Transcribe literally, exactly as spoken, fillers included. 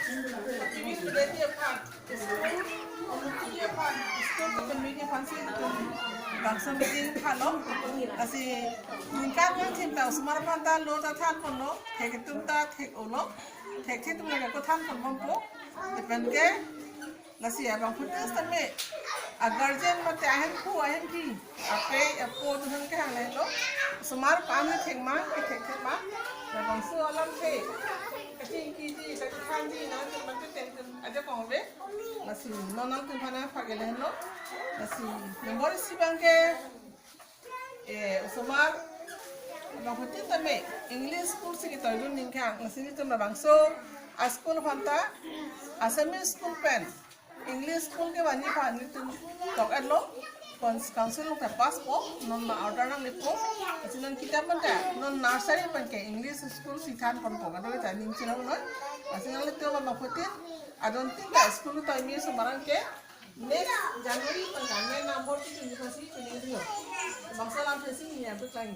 Civil Society aphan, school, committee aphan, school committee aphan si itum bangso meeting halo. Lasi ningkan nang thim ta osomar aphan ta lo ta thanponlo, thek atum ta thek-olo, thekthe atum lake ko thanpon bompo. Lapen ke lasi abangphutin tame, a guardian mate ahemphu ahemphi, apei apo atum aphan kehang lahelo. Osomar aphan thek ma, kethek thek ma. Labangso alamthe kachingkiji, kachethanji nangtum mate tengtum ajakong ave. Lasi non nangtum aphan nangpaklang lahelo. Lasi nombor isi abang ke, eh, osomar abangphutin tame English school si ketoidun ningkan. Lasi nelitum labangso a school aphan ta Assamese school pen English school kevanji aphan nelitum tok-etlo, cons-, council along ta pass po, non ma order nanglepo. Lasi non kitap pen ta, non nursery pen ke English school si thanponpo, kadokave ta ning chinong noi. Lasi nanglitum abangphutin adon tin ta school ta imi osomar abang ke next January pen ta main number ti twenty first si tuning rio. Bangso alamthe si nelitum paklang.